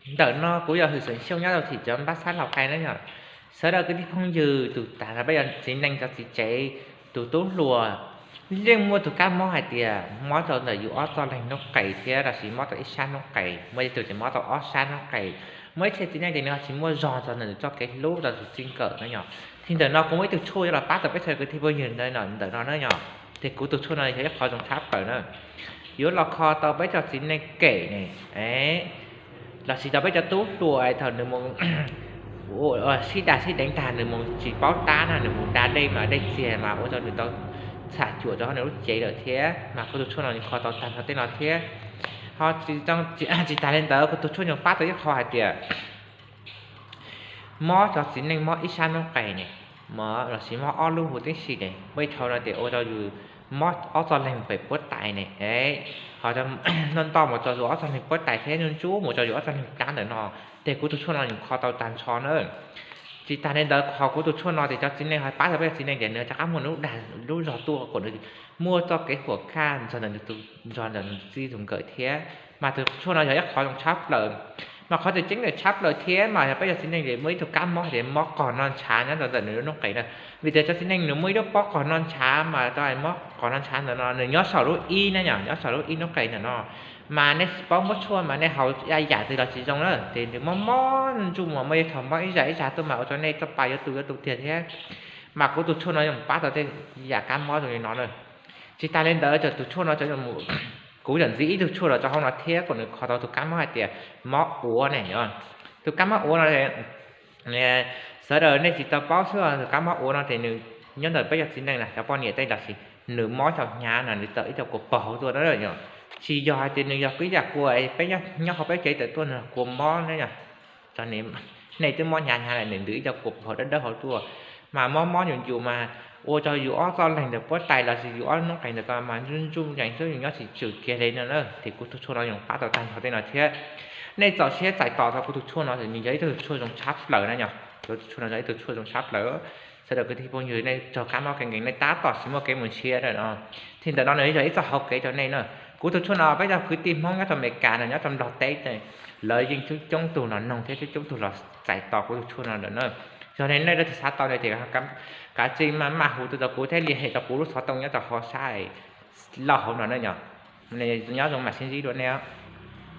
Ntawm no kuv yog Hwm Xeem Xyooj nyob rau thim cov npab xab Laus Qhai na yom. Sawv daws kwv tij phooj ywg, tus tas no peb yog txiv neej cov txiv tsev, tus tub hluas, yeej muaj tus kab mob hais tias mob rau ntawm yus ob txoj leeg noob qes thiab los sis mob rau ib sab noob qes, muaj ib tug ces mob rau ob sab noob qes, muaj ib txhia txiv neej ces nws ho tsis muaj zog rau ntawm nws txoj kev hlub rau tus txij nkawm na yom. Ces ntawm no kuv muaj ib tug tshuaj yuav los pab tau peb sawv daws kwv tij phooj ywg ntawm no na yom. Ces kuv tus tshuaj no yog ib qho zoo tshaj plaws na, yuav los kho tau peb cov txiv neej kem ne, los sis tau peb cov tub hluas thaum nws mus sib dag sib deev tag nws mus tsis paub tab na, nws mus da dej mas dej txiag mas ua rau nws tau txham cuam rau hauv nws lub cev lawm thiab. Mas kuv tus tshuaj no nws kho tau tag nrho tej no thiab. Ho tsis tas li ntawd kuv tus tshuaj nws pab tau ib qho hais tias mob cov txiv neej mob ib sab noob qes ne, los sis mob ob lub huv tib si ne, muaj ib dhau no ces ua rau yus mob ob txoj leeg pem puab tais ne, ho noj ntoj mus rau yus ob txoj leeg puab tais thiab ntsub mus rau yus ob txoj leeg plab ntawm no, ces kuv tus tshuaj no nws kho tau tag nrho na. Tsis tas li ntawd ho kuv tus tshuaj no ces cov txiv neej ho pab tau peb cov txiv neej ces nws rov qab muaj lub dag lub zog tuaj kom nws muaj txoj kev huam kaj nrog ntawm nws tus, nrog ntawm nws txij tus nkawm thiab. Mas tus tshuaj no yog ib qho zoo tshaj plaws. Mas qhov tseem ceeb ntawm tshaj plaws thiab mas yog peb cov txiv neej ces muaj ib tug kab mob ces mob qog noj ntshav nyob rau ntawm nws lub noob qes na. Vim tias cov txiv neej nws muaj ib lub pob qog noj ntshav mas tau mob qog noj ntshav ntawm no nws nyob saum lub ib na yom, nyob saum lub ib noob qes ntawm no. Mas nej tsis paub muab tshuaj mas nej haus ib yam twg los tsis zoo na, ces nws mob mob ntsuj mus muaj ib thaum mob ib zag ib zag tuaj mas ua rau nej txoj pa yuav tu yuav tu tiag thiab. Mas kuv tus tshuaj no yeej pab tau tej yam kab mob zoo li no na. Tsis tas li ntawd tus tshuaj no, kuv tseem ntxiv ib tug tshuaj los rau hauv no thiab kom nws kho tau tus kab mob hais tias mob uav ne. Tus kab mob uav no sawv daws nej tsis tau paub xwb, tus kab mob uav no ces nws nyob ntawm peb cov txiv neej na, cov poj niam tej los sis nws mob xyaum hnyav no nws tawm ib co kua paug hauv tuaj na. Tsis yog hais tias nws yog ib yam kua peb nyob hauv peb cev tawm tuaj nws kua mob na yom. Nej twb mob hnyav hnyav lawm nws ntws ib co kua paug dawb dawb hauv tuaj, mas mob mob nyuj nyuj mas ua rau yus ob txoj leeg ntawm puab tais los sis yus ob noob qes ntawm ko mas ntsub ntsub yees xwb, yus nyob tsis tswm kiag li no na. Ces kuv tus tshuaj no yeej pab tau tag nrho tej no thiab. Nej txaus siab txais tos tau kuv tus tshuaj no, nws yog ib tug tshuaj zoo tshaj plaws na yom. Kuv tus tshuaj no yog ib tug tshuaj zoo tshaj plaws. Sawv daws kwv tij phooj ywg nej raug kab mob kev nkees nej tab tom tsis muaj kev mus nrhiav no, ces ntawm no nws yog ib txoj hauv kev rau nej na. Kuv tus tshuaj no peb cov kwv tij Hmoob nyob rau Amelikas no, nyob rau Nplog teb, lawv yeej coob coob tug los noog thiab coob coob tug los txais tos kuv tus tshuaj no lawm na. Yog li nej leej twg xav tau no ces kav tsij maj maj hu tuaj rau kuv thiab lia hem rau kuv lub xov tooj nyob rau hauv sab lauj hauv no na yom. Nyob zoo mam sib ntsib dua nej.